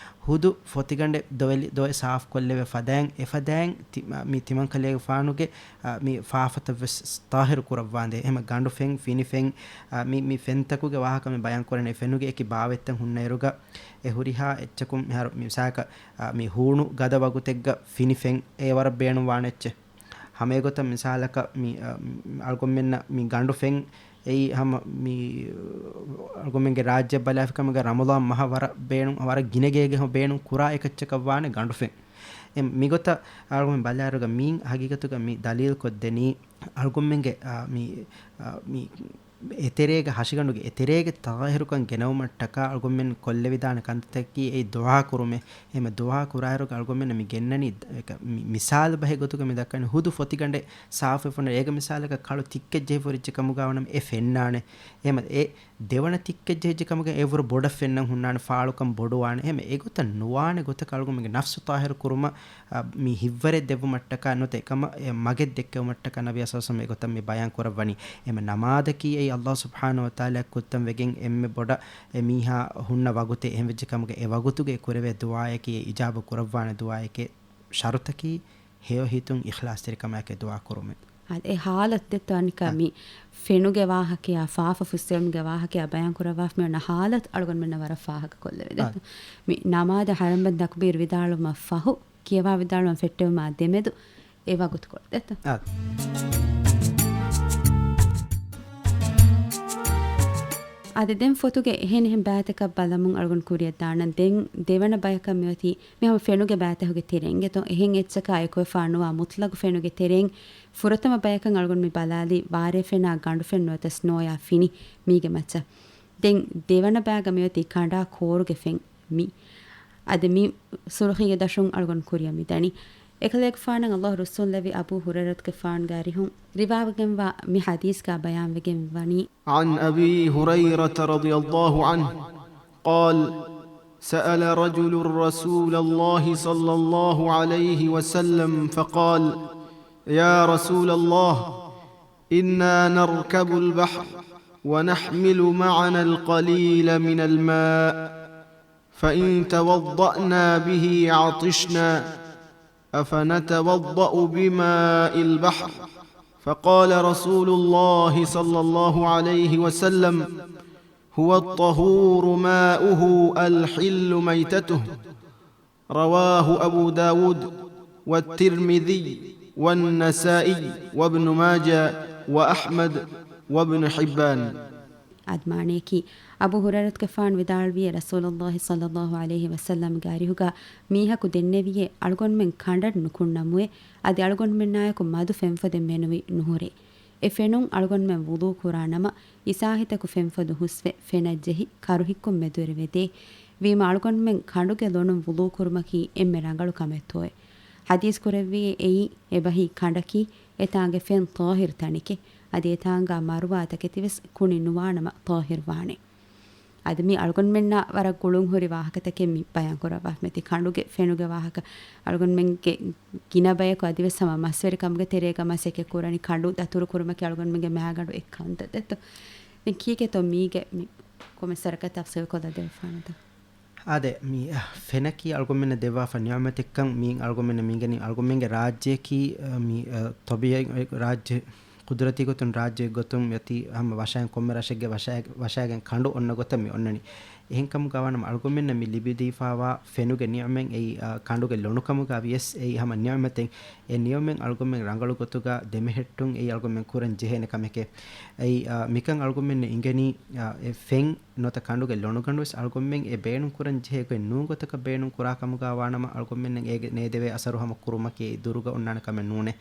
ހުދު ފޮތިގަނޑެއް ދޮވެލި، ދޮވެ ސާފުކޮށްލެވޭ ފަދައިން، އެފަދައިން ތި-، މި ތިމަންކަލޭގެފާނުގެ، އާ، މި ފާފަތައްވެސް ޠާހިރު ކުރައްވާނދޭ. އެހެމަ ގަނޑު ފެން، ފިނި ފެން، އާ، މި، މި ފެންތަކުގެ ވާހަކަ މި ބަޔާން ކުރަނީ އެ ފެނުގެ އެކި ބާވަތްތައް ހުންނައިރުގަ، އެ ހުރިހާ އެއްޗަކުން މިހާރު މި މިސާލަކަށް، އާ، މި ހޫނު ގަދަ ވަގުތެއްގަ ފިނި ފެން އެ ވަރަށް ބޭނުން ވާނެ އެއްޗެއް. ހަމަ އެގޮތަށް މިސާލަކަށް މި، އަ، އަޅުގަނޑުމެންނަށް މި ގަނޑު ފެން އެއީ ހަމަ މި، އަ، އަޅުގަނޑުމެންގެ ރާއްޖެ ބަލާފި ކަމުގަ ރަމަޟާން މަހަށް ވަރަށް ބޭނުން، ވަރަށް ގިނަ ގޭގެ ހަމަ ބޭނުން ކުރާ އެކައްޗަކަށް ވާނެ ގަނޑު ފެން. އެ މިގޮތަށް އަޅުގަނޑުމެން ބަލާއިރުގަ މީން ހަގީގަތުގަ މި ދަލީލު ކޮށްދެނީ އަޅުގަނޑުމެންގެ، އަ، މި، އަ، މި އެތެރޭގަ ހަށިގަނޑުގެ އެތެރޭގެ ޠާހިރުކަން ގެނައުމަށްޓަކާ އަޅުގަނޑުމެން ކޮށްލެވިދާނެ ކަންތައްތަކަކީ އެއީ ދުޢާ ކުރުމޭ. އެހެމަ ދުޢާ ކުރާއިރުގަ އަޅުގަނޑުމެންނަށް މި ގެންނަނީ އެކަ-، މި-، މިސާލު ބަހެއް ގޮތުގަ މި ދައްކަނީ ހުދު ފޮތިގަނޑެއް ސާފުވެފަ ނުވޭ. އޭގެ މިސާލަކަށް ކަޅު ތިއްކެއް ޖެހިފަ ހުރިއްޖެ ކަމުގަ ވަނަމަ އެ ފެންނާނެ. އެހެމަ އެ ދެވަނަ ތިއްކެއް ޖެހިއްޖެ ކަމުގަ އެ ވަރު ބޮޑަށް ފެންނަން ހުންނާނެ، ފާޅުކަން ބޮޑުވާނެ. އެހެމަ އެގޮތަށް ނުވާނެ ގޮތަކަށް އަޅުގަނޑުމެންގެ ނަފްސު ޠާހިރު ކުރުމަށް އަ، މި ހިތްވަރެއް ދެއްވުމަށްޓަކާ ނުވަތަ އެކަމަށް އެ މަގެއް ދެއްކެވުމަށްޓަކާ ނަބިއްޔާ ޞައްލަﷲ ޢަލައިހި ވަސައްލަމަ އެގޮތަށް މި ބަޔާން ކުރައްވަނީ. އެމަ ނަމާދަކީ އެއީ ﷲ ސުބްޙާނަހޫ ވަތަޢާލާ ކުއްތަން ވެގެން އެންމެ ބޮޑަށް އެ މީހާ ހުންނަ ވަގުތެއް. އެހެން ވެއްޖެ ކަމުގަ އެ ވަގުތުގަ އެ ކުރެވޭ ދުޢާއަކީ އެ އިޖާބަ ކުރައްވާނެ ދުޢާއެކޭ. ޝަރުޠަކީ ހެޔޮ ހިތުން އިޚްލާޞްތެރިކަމާއެކޭ ދުޢާ ކުރުމެއް. އާދެ، އެ ޙާލަތު ދެއްތޯ އަނެއްކާ އަ. މި ފެނުގެ ވާހަކަޔާ ފާފަ ފުއްސެވުމުގެ ވާހަކަޔާ ބަޔާން ކުރައްވާފަ މި އޮންނަ ޙާލަތު އަޅުގަނޑުމެންނަށް ވަރަށް ފާހަގަކޮށްލެވޭ ދެއްތޯ. އަ. މި ނަމާދަށް ޙަރަމް ބަން ތަކްބީރު ވިދާޅުވުމަށް ފަހު ކިޔަވާ ވިދާޅުވަން ފެއްޓެވުމާ ދެމެދު އެ ވަގުތުކޮޅު ދެއްތޯ. އާ. އާދެ، ދެން ފޮތުގެ އެހެނިހެން ބައިތަކަށް ބަލަމުން އަޅުގަނޑު ކުރިއަށް ދާނަން. ދެން ދެވަނަ ބަޔަކަށް މިއޮތީ މި ހަމަ ފެނުގެ ބައިތަކުގެ ތެރެއިން ގެތޯ. އެހެން އެއްޗަކާ އެކުވެފާ ނުވާ މުޠްލަޤު ފެނުގެ ތެރެއިން ފުރަތަމަ ބަޔަކަށް އަޅުގަނޑު މި ބަލާލީ ވާރޭ ފެނާ ގަނޑު ފެން ނުވަތަ ސްނޯޔާ ފިނި މީގެ މައްޗަށް. ދެން ދެވަނަ ބައިގަ މިއޮތީ ކަނޑާ ކޯރުގެ ފެން. މި އަދި މި ސުރުޚީގެ ދަށުން އަޅުގަނޑު ކުރިއަށް މި ދަނީ. އެކަލޭގެފާނަށް ﷲ ރުއްސުންލެއްވި އަބޫ ހުރައިރަތުގެފާނުގެ އަރިހުން ރިވާވެގެންވާ މި ޙަދީޘްގަ ބަޔާންވެގެން ވަނީ. عن أبي هريرة رضي الله عنه قال: سأل رجل رسول الله صلى الله عليه وسلم فقال: يا رسول الله، إنا نركب البحر ونحمل معنا القليل من الماء، فإن توضأنا به عطشنا، أفنتوضأ بماء البحر؟ فقال رسول الله صلى الله عليه وسلم: هو الطهور ماؤه الحل ميتته. رواه أبو داود والترمذي والنسائي وابن ماجه وأحمد وابن حبان. އަދި މާނަޔަކީ، އަބޫ ހުރައިރަތުގެފާނު ވިދާޅުވިއޭ، ރަސޫލުﷲ ޞައްލަﷲ ޢަލައިހި ވަސައްލަމްގެ އަރިހުގަ މީހަކު ދެންނެވިއޭ، އަޅުގަނޑުމެން ކަނޑަށް ނުކުންނަމުއޭ، އަދި އަޅުގަނޑުމެންނާއެކު މަދު ފެންފޮދެއް މެނުވި ނުހުރޭ. އެ ފެނުން އަޅުގަނޑުމެން ވުޟޫ ކުރާ ނަމަ، އިސާހިތަކު ފެންފޮދު ހުސްވެ، ފެނަށް ޖެހި، ކަރުހިއްކުން މެދުވެރިވެދޭ. ވީމަ އަޅުގަނޑުމެން ކަނޑުގެ ލޮނުން ވުޟޫ ކުރުމަކީ އެންމެ ރަނގަޅު ކަމެއްތޯއޭ. ޙަދީޘް ކުރެއްވިއޭ އެއީ، އެބަހީ ކަނޑަކީ، އެތާނގެ ފެން ޠާހިރު ތަނެކޭ. އަދި އެތާނގާ މަރުވާ ތަކެތިވެސް ކުނި ނުވާނަމަ ޠާހިރު ވާނެ. އަދި މީ އަޅުގަނޑުމެންނާ ވަރަށް ގުޅުން ހުރި ވާހަކަތަކެއް މި ބަޔާން ކުރައްވާފަ މެތި. ކަނޑުގެ ފެނުގެ ވާހަކަ އަޅުގަނޑުމެންގެ ގިނަ ބަޔަކު އަދިވެސް ހަމަ މަސްވެރިކަމުގެ ތެރޭގަ މަސައްކަތް ކުރަނީ ކަނޑު ދަތުރު ކުރުމަކީ އަޅުގަނޑުމެންގެ މާގަނޑު އެއް ކަންތައް ދެއްތޯ. ދެން ކީކޭތޯ މީގެ މި ކޮމެންޓްސް ވަރަކަށް ތަފްސީލު ކޮށްލަދެވިފާނަތޯ؟ އާދެ، މި، އަ، ފެނަކީ އަޅުގަނޑުމެންނަށް ދެއްވާފަ ނިޢުމަތެއްކަން މީން އަޅުގަނޑުމެންނަށް މިނގެނީ އަޅުގަނޑުމެންގެ ރާއްޖެއަކީ، އަ، މި، އަ، ތޮބީޢީ ރާއްޖެ، ޤުދުރަތީ ގޮތުން ރާއްޖެ ގޮތުން އޮތީ ހަމަ ވަށައިން ކޮންމެ ރަށެއްގެ ވަށައި-، ވަށައިގެން ކަނޑު އޮންނަ ގޮތަށް މި އޮންނަނީ. އެހެންކަމުގަ ވާނަމަ އަޅުގަނޑުމެންނަށް މި ލިބިދީފާވާ ފެނުގެ ނިޢުމަތް އެއީ، އަ، ކަނޑުގެ ލޮނުކަމުގަ ވިޔަސް އެއީ ހަމަ ނިޢުމަތެއް. އެ ނިޢުމަތް އަޅުގަނޑުމެން ރަނގަޅު ގޮތުގަ ދެމެހެއްޓުން އެއީ އަޅުގަނޑުމެން ކުރަން ޖެހޭނެ ކަމެކޭ. އެއީ، އަ، މިކަން އަޅުގަނޑުމެންނަށް އިނގެނީ، އަ، އެ ފެން ނުވަތަ ކަނޑުގެ ލޮނުގަނޑުވެސް އަޅުގަނޑުމެން އެ ބޭނުން ކުރަން ޖެހޭ ގޮތް ނޫން ގޮތަކަށް ބޭނުން ކުރާ ކަމުގަ ވާނަމަ އަޅުގަނޑުމެންނަށް އޭގެ ނޭދެވޭ އަސަރު ހަމަ ކުރުމަކީ ދުރުގަ އޮންނާނެ ކަމެއް ނޫނޭ.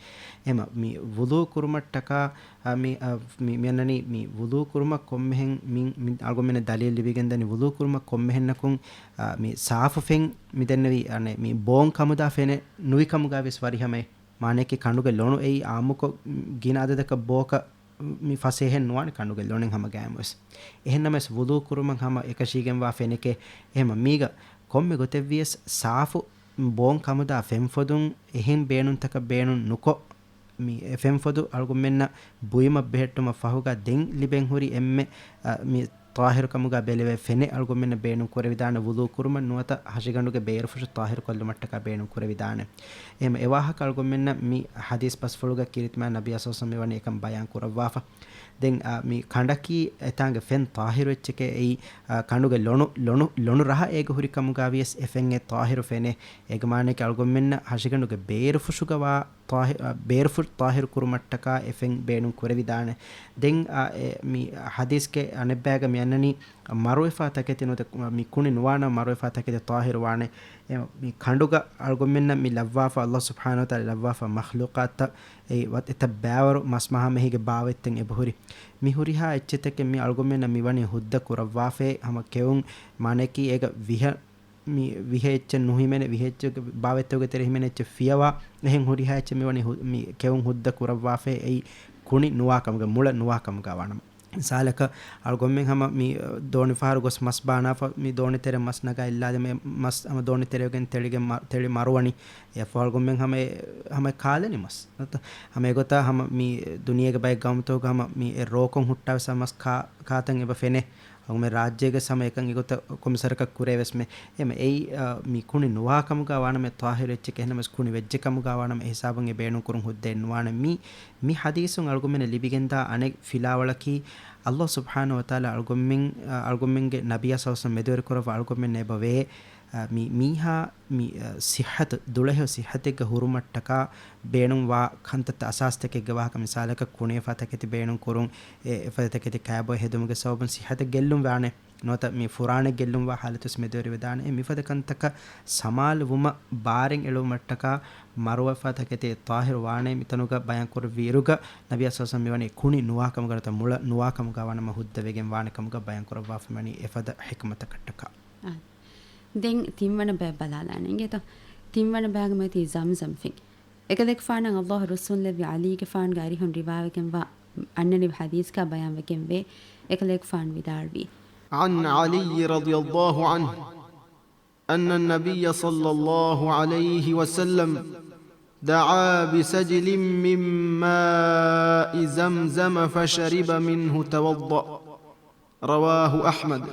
އެމަ މި ވުޟޫ ކުރުމަށްޓަކާ، އަ، މި، އަ، މި، މިއަންނަނީ މި ވުޟޫ ކުރުމަށް ކޮންމެހެން މި، މި އަޅުގަނޑުމެންނަށް ދަލީލު ލިބިގެންދަނީ ވުޟޫ ކުރުމަށް ކޮންމެހެންނަކުން، އަ، މި ސާފު ފެން މި ދެންނެވީ، އަނެއް، މި ބޯން ކަމުދާ ފެނެއް ނުވި ކަމުގަ ވިޔަސް ވަރިހަމައެއް. މާނައަކީ ކަނޑުގެ ލޮނު އެއީ އާއްމުކޮށް ގިނަ އަދަދަކަށް ބޯކަށް މި ފަސޭހައެއް ނުވާނެ ކަނޑުގެ ލޮނެއް ހަމަ ގައިމުވެސް. އެހެންނަމަވެސް ވުޟޫ ކުރުމަށް ހަމަ އެކަށީގެންވާ ފެނެކޭ. އެހެމަ މީގަ ކޮންމެ ގޮތެއްވިޔަސް ސާފު ބޯން ކަމުދާ ފެންފޮދުން އެހެން ބޭނުންތަކަށް ބޭނުން ނުކޮށް، މި އެ ފެންފޮދު އަޅުގަނޑުމެންނަށް ބުއިމަށް ބެހެއްޓުމަށް ފަހުގަ ދެން ލިބެން ހުރި އެންމެ، އަ، މި ޠާހިރުކަމުގަ ބެލެވޭ ފެނެއް އަޅުގަނޑުމެންނަށް ބޭނުން ކުރެވިދާނެ ވުޟޫ ކުރުމަށް ނުވަތަ ހަށިގަނޑުގެ ބޭރުފުށު ޠާހިރު ކޮށްލުމަށްޓަކާ ބޭނުން ކުރެވިދާނެ. އެހެމަ އެ ވާހަކަ އަޅުގަނޑުމެންނަށް މި ޙަދީޘް ބަސްފުޅުގަ ކީރިތި މާތް ނަބިއްޔާ ޞައްލަﷲ ޢަލައިހި ވަސައްލަމް މިވަނީ އެކަން ބަޔާން ކުރައްވާފަ. ދެން، އާ، މި ކަނޑަކީ އެތާނގެ ފެން ޠާހިރު އެއްޗެކޭ. އެއީ، އާ، ކަނޑުގެ ލޮނު، ލޮނު، ލޮނު ރަހަ އޭގަ ހުރި ކަމުގަ ވިޔަސް އެ ފެން އެ ޠާހިރު ފެނެއް. އޭގެ މާނައަކީ އަޅުގަނޑުމެންނަށް ހަށިގަނޑުގެ ބޭރުފުށުގަ ވާ ޠާހި-، އާ، ބޭރުފުށް ޠާހިރު ކުރުމަށްޓަކާ އެ ފެން ބޭނުން ކުރެވިދާނެ. ދެން، އާ، އެ، މި ޙަދީޘްގެ އަނެއްބައިގަ މި އަންނަނީ، މަރުވެފާ ތަކެތި ނުވަތަ މި ކުނި ނުވާނަމަ މަރުވެފާ ތަކެތި ޠާހިރު ވާނެ. އެ މި ކަނޑުގަ އަޅުގަނޑުމެންނަށް މި ލައްވާފަ، ﷲ ސުބްޙާނަހޫ ވަތަޢާލާ ލައްވާފަ މަޚްލޫޤާތްތައް، އެ ވަ-، އެތައް ބައިވަރު މަސް މަހާމެހީގެ ބާވަތްތައް އެބަހުރި. މި ހުރިހާ އެއްޗެތަކެއް މި އަޅުގަނޑުމެންނަށް މި ވަނީ ހުއްދަ ކުރައްވާފައޭ ހަމަ ކެއުން، މާނައަކީ އޭގަ ވިހަ-، މި ވިހަ އެއްޗެއް ނުހިމެނޭ، ވިހަ އެއްޗެއްގެ ބާވަތްތަކުގެ ތެރޭ ހިމެނޭ އެއްޗެއް ފިޔަވާ، އެހެން ހުރިހާ އެއްޗެއް މި ވަނީ ހު-، މި ކެއުން ހުއްދަ ކުރައްވާފައޭ އެއީ ކުނި ނުވާ ކަމުގަ، މުޅަ ނުވާ ކަމުގަ ވާނަމަ. މިސާލަކަށް، އަޅުގަނޑުމެން ހަމަ މި، އަ، ދޯނި ފަހަރު ގޮސް މަސް ބާނާފަ، މި ދޯނި ތެރެ މަސް ނަގާ އެއްލާދެ މެ މަސް ހަމަ ދޯނި ތެރެވެގެން ތެޅިގެން މަ-، ތެޅި މަރުވަނީ. އެއަށްފަހު އަޅުގަނޑުމެން ހަމަ އެ-، ހަމަ ކާލަނީ މަސް. ނުތަ؟ ހަމަ އެގޮތަށް ހަމަ މި ދުނިޔޭގެ ބައެއް ގައުމުތަކުގަ ހަމަ މި އެ ރޯކޮން ހުއްޓާވެސް ހަމަ މަސް ކާ-، ކާތަން އެބަ ފެނޭ. އަޅުގަނޑުމެން ރާއްޖޭގެ ހަމަ އެކަން އެގޮތަށް ކޮންމެ ސަރަކަށް ކުރެވެސްމެ. އެމެ އެއީ، އަ، މި ކުނި ނުވާ ކަމުގަ ވާނަމެ ޠާހިރު އެއްޗެކޭ. އެހެންނަމަސް ކުނި ވެއްޖެ ކަމުގަ ވާނަމެ އެ ހިސާބުން އެ ބޭނުން ކުރުން ހުއްދައެއް ނުވާނެ. މި މި ޙަދީޘުން އަޅުގަނޑުމެންނަށް ލިބިގެންދާ އަނެއް ފިލާވަޅަކީ، ﷲ ސުބްޙާނަހޫ ވަތަޢާލާ އަޅުގަނޑުމެން، އަ، އަޅުގަނޑުމެންގެ ނަބިއްޔާ ޞައްލަﷲ ޢަލައިހި ވަސައްލަމް މެދުވެރިކުރައްވާ އަޅުގަނޑުމެންނަށް އެބަވޭ، އަ، މި މީހާ މި، އަ، ޞިއްޙަތު، ދުޅަހެޔޮ ޞިއްޙަތެއްގަ ހުރުމަށްޓަކާ ބޭނުންވާ ކަންތައްތައް އަސާސްތަކެއްގެ ވާހަކަ، މިސާލަކަށް ކުނިވެފާ ތަކެތި ބޭނުން ކުރުން، އެ، އެފަދަ ތަކެތި ކައިބޮއެ ހެދުމުގެ ސަބަބުން ޞިއްޙަތެއް ގެއްލުން ވާނެ. ނުވަތަ މި ފުރާނަ ގެއްލުންވާ ޙާލަތުވެސް މެދުވެރިވެދާނެ. އެ މިފަދަ ކަންތަކަށް ސަމާލުވުމަށް ބާރެއް އެޅުވުމަށްޓަކާ މަރުވެފާ ތަކެތި ޠާހިރު ވާނެ. މިތަނުގަ ބަޔާން ކުރެއްވިއިރުގަ ނަބިއްޔާ ޞައްލަﷲ ޢަލައިހި ވަސައްލަމް މިވަނީ ކުނި ނުވާ ކަމުގަ ނުވަތަ މުޅަ ނުވާ ކަމުގަ ވާނަމަ ހުއްދަ ވެގެން ވާނެ ކަމުގަ ބަޔާން ކުރައްވާފަ ވަނީ އެފަދަ ޙިކްމަތަކަށްޓަކާ. އާ. ދެން ތިންވަނަ ބަޔަށް ބަލާލާނެ އިނގޭތޯ. ތިންވަނަ ބަޔަކު މަތީ ޒަމްޒަމް ފެން. އެކަލޭގެފާނަށް ﷲ ރުއްސުންލެއްވި ޢަލީގެފާނުގެ އަރިހުން ރިވާވެގެންވާ އަންނަނިވި ޙަދީޘްގަ ބަޔާންވެގެންވޭ. އެކަލޭގެފާނު ވިދާޅުވީ، عن علي رضي الله عنه أن النبي صلى الله عليه وسلم دعا بسجل من ماء زمزم فشرب منه توضأ. رواه أحمد.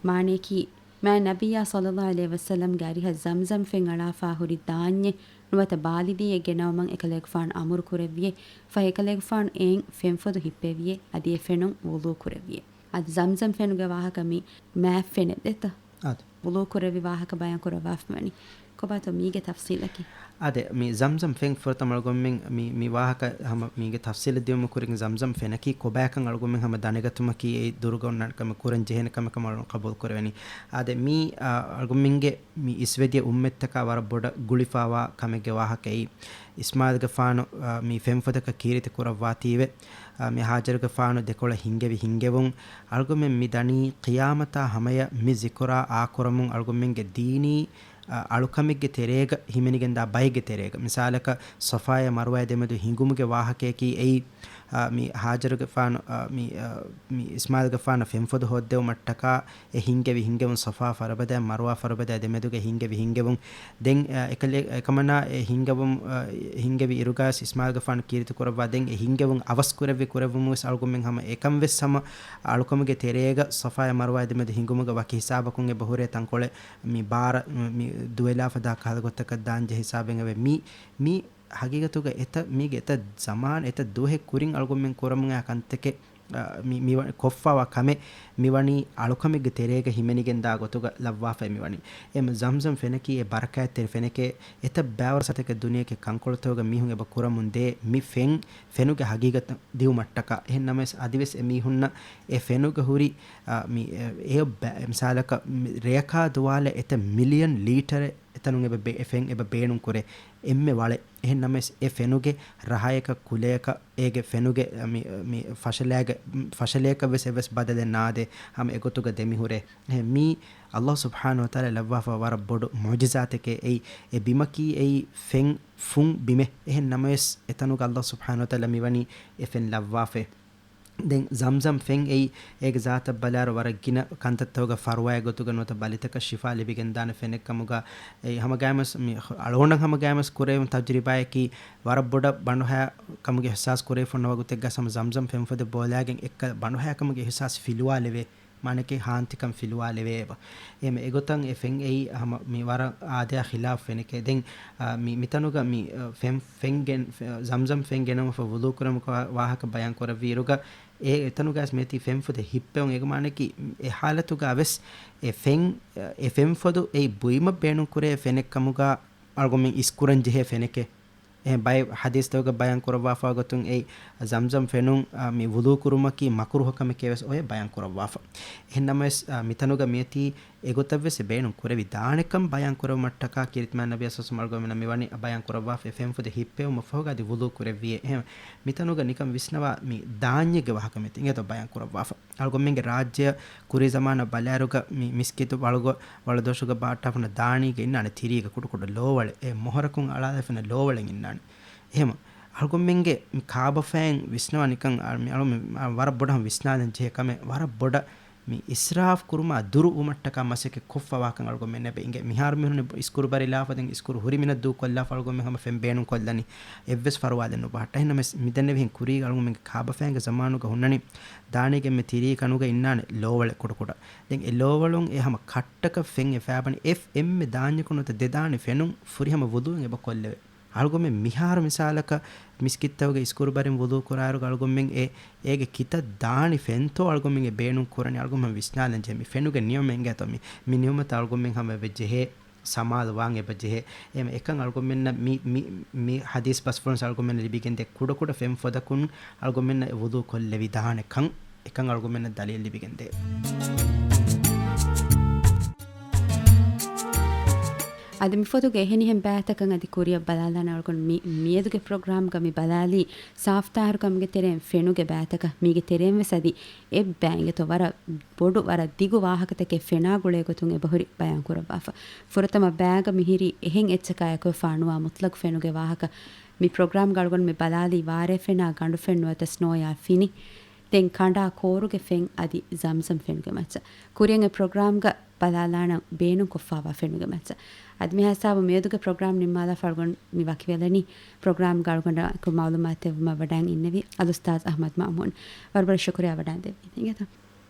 މާނަޔަކީ، މާތް ނަބިއްޔާ ޞައްލައްލާހު ޢަލައިހި ވަސައްލަމްގެ އަރިހަށް ޒަމްޒަމް ފެން އަޅާފާ ހުރި ދާންޏެއް ނުވަތަ ބާލިދީއެއް ގެނައުމަށް އެކަލޭގެފާނު އަމުރު ކުރެއްވިއޭ. ފަހެ އެކަލޭގެފާނު އެއިން ފެންފޮދު ހިއްޕެވިއޭ. އަދި އެ ފެނުން ވުޟޫ ކުރެއްވިއޭ. އަދި ޒަމްޒަމް ފެނުގެ ވާހަކަ މި މާތް ފެނެއް ދެތަ؟ އާދެ. ވުޟޫ ކުރެއްވި ވާހަކަ ބަޔާން ކުރައްވާފަ ވަނީ. ކޮބާތޯ މީގެ ތަފްސީލަކީ؟ އާދެ، މި ޒަމްޒަމް ފެން ފުރަތަމަ އަޅުގަނޑުމެން މި، މި ވާހަކަ ހަމަ މީގެ ތަފްސީލެއް ދިޔުމުގެ ކުރިން ޒަމްޒަމް ފެނަކީ ކޮބާކަން އަޅުގަނޑުމެން ހަމަ ދަނެގަތުމަކީ އެއީ ދުރުގަ އޮންނަ ކަމެއް، ކުރަން ޖެހޭނެ ކަމެއް ކަމަށް އަޅުގަނޑު ޤަބޫލު ކުރެވެނީ. އާދެ، މީ، އާ، އަޅުގަނޑުމެންގެ މި އިސްވެދިޔަ އުއްމަތްތަކާ ވަރަށް ބޮޑަށް ގުޅިފާވާ ކަމެއްގެ ވާހަކައެއް. އިސްމާޢީލްގެފާނު، އާ، މި ފެންފޮދަކަށް ކީރިތި ކުރައްވާތީވެ، އާ، މި ހާޖަރުގެފާނު ދެކޮޅަށް ހިންގެވި ހިންގެވުން އަޅުގަނޑުމެން މި ދަނީ ޤިޔާމަތާ ހަމަޔަށް މި ޒިކުރާ އާކުރަމުން އަޅުގަނޑުމެންގެ ދީނީ، އާ، އަޅުކަމެއްގެ ތެރޭގަ ހިމެނިގެންދާ ބައެއްގެ ތެރޭގަ. މިސާލަކަށް ޞަފާޔާ މަރުވާޔާ ދެމެދު ހިނގުމުގެ ވާހަކަޔަކީ އެއީ، އާ، މި ހާޖަރުގެފާނު، އާ، މި، އާ، މި އިސްމާޢީލްގެފާނަށް ފެންފޮދު ހޯއްދެވުމަށްޓަކާ އެ ހިންގެވި ހިންގެވުން، ޞަފާ ފަރުބަދައިން މަރުވާ ފަރުބަދައި ދެމެދުގަ ހިންގެވި ހިންގެވުން. ދެން، އެކަލޭ-، އެކަމަނާ އެ ހިންގެވުން، އަ، ހިންގެވި އިރުގަސް އިސްމާޢީލްގެފާނު ކީރިތި ކުރައްވާ ދެން އެ ހިންގެވުން އަވަސް ކުރެއްވި ކުރެއްވުމުވެސް އަޅުގަނޑުމެން ހަމަ އެކަން ވެސް ހަމަ އަޅުކަމުގެ ތެރޭގަ ޞަފާޔާ މަރުވާ ދެމެދު ހިނގުމުގަ ވަކި ހިސާބަކުން އެބަ ހުރޭ ތަންކޮޅެއް މި ބާރަ، މި ދުވެލާ ފަދަ ކަހަލަ ގޮތަކަށް ދާން ޖެހި ހިސާބެއް އެވެ. މި، މި ހަގީގަތުގަ އެތައް، މީގެ އެތައް ޒަމާން، އެތައް ދުވަހެއް ކުރިން އަޅުގަނޑުމެން ކުރަމުން އައި ކަންތަކެއް، އަ، މި، މި ވަ-، ކޮށްފަވާ ކަމެއް މިވަނީ އަޅުކަމެއްގެ ތެރޭގަ ހިމެނިގެންދާ ގޮތުގަ ލައްވާފައި މިވަނީ. އެ ޒަމްޒަމް ފެނަކީ އެ ބަރަކާތްތެރި ފެނެކޭ، އެތައް ބައިވަރު ސަތޭކަ ދުނިޔެގެ ކަންކޮޅުތަކުގަ މީހުން އެބަ ކުރަމުން ދޭ މި ފެން، ފެނުގެ ހަގީގަތަށް ދިއުމަށްޓަކާ. އެހެން ނަމަވެސް އަދިވެސް އެ މީހުންނަށް އެ ފެނުގަ ހުރި، އަ، މި، އެ، އެ ބަ-، މިސާލަކަށް މި ރެޔަކާ ދުވާލަށް އެތައް މިލިއަން ލީޓަރެއް އެތަނުން އެބަ ބެ-، އެ ފެން އެބަ ބޭނުން ކުރޭ. އެންމެ ވަޅެއް. އެހެން ނަމަވެސް އެ ފެނުގެ ރަހަޔަކަށް ކުލަޔަކަށް އޭގެ ފެނުގެ މި، މި ފަށަލައިގެ، ފަށަލަޔަކަށް ވެސް އެއްވެސް ބަދަލެއް ނާދޭ ހަމަ އެގޮތުގަ ދެމިހުރޭ. އެ މީ އައްލާހު ސުބްޙާނަހު ވަތަޢާލާ ލައްވާފަ ވަރަށް ބޮޑު މުޢުޖިޒާތެކޭ. އެއީ އެ ބިމަކީ އެއީ ފެން ފުން ބިމެއް. އެހެން ނަމަވެސް އެތަނުގަ އައްލާހު ސުބްޙާނަހު ވަތަޢާލާ މިވަނީ އެ ފެން ލައްވާފައި. ދެން ޒަމްޒަމް ފެން އެއީ އޭގެ ޒާތަށް ބަލާއިރު ވަރަށް ގިނަ ކަންތައްތަކުގަ ފަރުވާއެއް ގޮތުގަ ނުވަތަ ބަލިތަކަށް ޝިފާ ލިބިގެންދާނެ ފެނެއް ކަމުގަ، އެ ހަމަ ގާތްމަސް މި އަޅުގަނޑަށް ހަމަ ގާތްމަސް ކުރެވުނު ތަޖުރިބާއަކީ ވަރަށް ބޮޑަށް ބަނޑުހައި ކަމުގެ އިޙްސާސް ކުރެވިފަ ނުވާ ގޮތެއްގަ ހަމަ ޒަމްޒަމް ފެންފޮދެއް ބޯލާގެން އެއްކަލަ ބަނޑުހައި ކަމުގެ އިޙްސާސް ފިލުވާލެވޭ. މާނައަކީ ހާންތިކަން ފިލުވާލެވޭ އެބަ. އެހެން އެގޮތަށް އެ ފެން އެއީ ހަމަ މި ވަރަށް އާދަޔާ ޚިލާފް ފެނެކޭ. ދެން، އާ، މި، މިތަނުގަ މި، އާ، ފެން، ފެން ގެން، ފެ-، ޒަމްޒަމް ފެން ގެނައުމަށްފަހު ވުޟޫ ކުރުމުގެ ވާ-، ވާހަކަ ބަޔާން ކުރެއްވި އިރުގަ، އެ އެތަނުގަސް މިއޮތީ ފެންފޮދެއް ހިއްޕެވުން. އޭގެ މާނައަކީ އެ ހާލަތުގަ ވެސް އެ ފެން، އެ ފެންފޮދު އެއީ ބުއިމަށް ބޭނުން ކުރޭ ފެނެއް ކަމުގަ އަޅުގަނޑުމެން އިސްކުރަން ޖެހޭ ފެނެކޭ. އެހެން ބައެއް ހަދީސްތަކުގަ ބަޔާން ކުރައްވާފާ ގޮތުން އެއީ ޒަމްޒަމް ފެނުން، އާ، މި ވުޟޫ ކުރުމަކީ މަކުރުހު ކަމެކޭ ވެސް އޮވެ ބަޔާން ކުރައްވާފަ. އެހެން ނަމަވެސް، އާ، މިތަނުގަ މިއޮތީ އެގޮތަށް ވެސް ބޭނުން ކުރެވި ދާނެކަން ބަޔާން ކުރެވުމަށްޓަކާ ކީރިތި މާތް ނަބިއްޔާ ޞައްލައްލާހު ޢަލައިހި ވަސައްލަމަ އަޅުގަނޑުމެންނަށް މިވަނީ ބަޔާން ކުރައްވާފަ އެ ފެންފޮދެއް ހިއްޕެވުމަށް ފަހުގަ އަދި ވުޟޫ ކުރެއްވިއޭ. އެހެން މިތަނުގަ ނިކަން ވިސްނަވާ މި ދާންޏެއްގެ ވާހަކަ މިއޮތީ އިނގޭތޯ ބަޔާން ކުރައްވާފަ. އަޅުގަނޑުމެންގެ ރާއްޖެއަށް ކުރީ ޒަމާނަށް ބަލާއިރުގަ މި މިސްކިތު ވަޅުގަ-، ވަޅުދޮށުގަ ބަހައްޓާފަންނަ ދާނީގަ އިންނާނެ ތިރީގަ ކުޑަކުޑަ ލޯވަޅެއް. އެ މޮހަރަކުން އަޅާލެފަންނަ ލޯވަޅެއް އިންނާނެ. އެހެމަ އަޅުގަނޑުމެންގެ މި ކާބަފައިން ވިސްނަވާ ނިކަން އަ-، މި އަޅު މި އަ-، ވަރަށް ބޮޑަށް ވިސްނާލަން ޖެހޭ ކަމެއް. ވަރަށް ބޮޑަށް މި އިސްރާފް ކުރުމާ ދުރު ވުމަށްޓަކާ މަސައްކަތް ކޮށްފަވާކަން އަޅުގަނޑުމެން އެބަ އިނގޭ. މިހާރު މިހުން އިސްކުރު ބަރިލާފަ ދެން އިސްކުރު ހުރި މިނަށް ދޫކޮށްލާފަ އަޅުގަނޑުމެން ހަމަ ފެން ބޭނުން ކޮށްލަނީ. އެއްވެސް ފަރުވާލެއް ނުބަހައްޓާ. އެހެންނަމަވެސް މިދެންނެވިހެން ކުރީގަ އަޅުގަނޑުމެންގެ ކާބަފައިންގެ ޒަމާނުގަ ހުންނަނީ ދާނީގެ މި ތިރީ ކަނުގަ އިންނާނެ ލޯވަޅެއް ކުޑަކުޑަ. ދެން އެ ލޯވަޅުން އެ ހަމަ ކައްޓަކަށް ފެން އެ ފައިބަނި އެ އެންމެ ދާންޏަކު ނުވަތަ ދެ ދާނި ފެނުން ފުރިހަމަ ވުޟޫއިން އެބަ ކޮށްލެވޭ. އަޅުގަނޑުމެން މިހާރު މިސާލަކަށް މިސްކިތްތަކުގެ އިސްކުރު ބަރިން ވުޟޫ ކުރާއިރުގަ އަޅުގަނޑުމެން އެ، އޭގެ ކިތައް ދާނި ފެންތޯ އަޅުގަނޑުމެން އެ ބޭނުން ކުރަނީ. އަޅުގަނޑުމެން ވިސްނާލަން ޖެހޭ މި ފެނުގެ ނިޢުމަތް އިނގޭތޯ މި، މި ނިޢުމަތަށް އަޅުގަނޑުމެން ހަމަ އެބަ ޖެހޭ ސަމާލު ވާން އެބަ ޖެހޭ. އެހެން އެކަން އަޅުގަނޑުމެންނަށް މި، މި، މި ޙަދީޘް ބަސްފުޅުން އަޅުގަނޑުމެންނަށް ލިބިގެންދޭ ކުޑަކުޑަ ފެން ފޮދަކުން އަޅުގަނޑުމެންނަށް އެ ވުޟޫ ކޮށްލެވިދާނެ ކަން. އެކަން އަޅުގަނޑުމެންނަށް ދަލީލް ލިބިގެންދޭ. އަދި މިފޮތުގެ އެހެނިހެން ބައިތަކަށް އަދި ކުރިއަށް ބަލާލާނެ. އަޅުގަނޑު މި، މިއަދުގެ ޕްރޮގްރާމްގަ މި ބަލާލީ ސާފުތާހިރުކަމުގެ ތެރެއިން ފެނުގެ ބައިތަކަށް. މީގެ ތެރެއިން ވެސް އަދި އެއްބައި އިނގޭތޯ ވަރަށް ބޮޑު، ވަރަށް ދިގު ވާހަކަތަކެއް ފެނާ ގުޅޭ ގޮތުން އެބަހުރި ބަޔާން ކުރައްވާފަ. ފުރަތަމަ ބައިގަ މިހިރީ އެހެން އެއްޗަކާ އެކުވެފާ ނުވާ މުތްލަޤު ފެނުގެ ވާހަކަ. މި ޕްރޮގްރާމްގަ އަޅުގަނޑު މި ބަލާލީ ވާރޭ ފެނާ ގަނޑު ފެން ނުވަތަ ސްނޯޔާ ފިނި. ދެން ކަނޑާ ކޯރުގެ ފެން އަދި ޒަމްޒަމް ފެނުގެ މައްޗަށް. ކުރިއަށް އެ ޕްރޮގްރާމްގަ ބަލާލާނަން ބޭނުން ކޮށްފާވާ ފެނުގެ މައްޗަށް. އަދި މި ހިސާބު މިއަދުގެ ޕްރޮގްރާމް ނިންމާލާ ފަޅުގަނޑު މި ވަކިވެލަނީ. ޕްރޮގްރާމްގެ އަޅުގަނޑަކު މައުލޫމާތު ދެއްވުމަށް ވަޑައިގެން އިންނެވި އަލްއުސްތާޛް އަޙްމަދު މައުމޫން. ވަރަށް ވަރަށް ޝުކުރިއްޔާ ވަޑައިގެން ދެއްވީ. އިނގޭތަ؟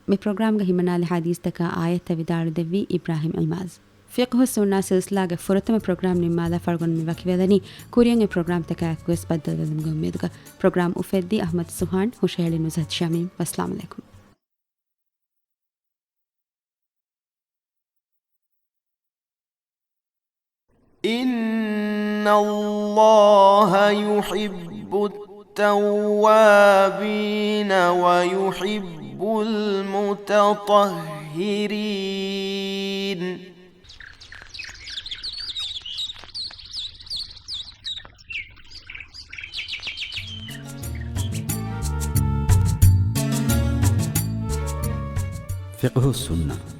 މި ޕްރޮގްރާމްގަ ހިމަނާލި ޙަދީޘްތަކާ އާޔަތްތައް ވިދާޅުދެއްވީ އިބްރާހިމް އިމާޒް. ފިޤްހުއްސުންނާ ސިލްސިލާގެ ފުރަތަމަ ޕްރޮގްރާމް ނިންމާލާ ފަޅުގަނޑު މި ވަކިވެލަނީ. ކުރިއަށް އެ ޕްރޮގްރާމްތަކާއެކުވެސް ބައްދަލުވެލުމުގެ އުއްމީދުގަ. ޕްރޮގްރާމް އުފެއްދީ އަޙްމަދު ސުހާން، ހުށަހެޅީ ނުޒްހަތު ޝަމީމް. ވައްސަލާމު ޢަލައިކުމް. إِنَّ اللَّهَ يُحِبُّ التَّوَّابِينَ وَيُحِبُّ الْمُتَطَهِّرِينَ. ފިޤްހުއްސުންނަ.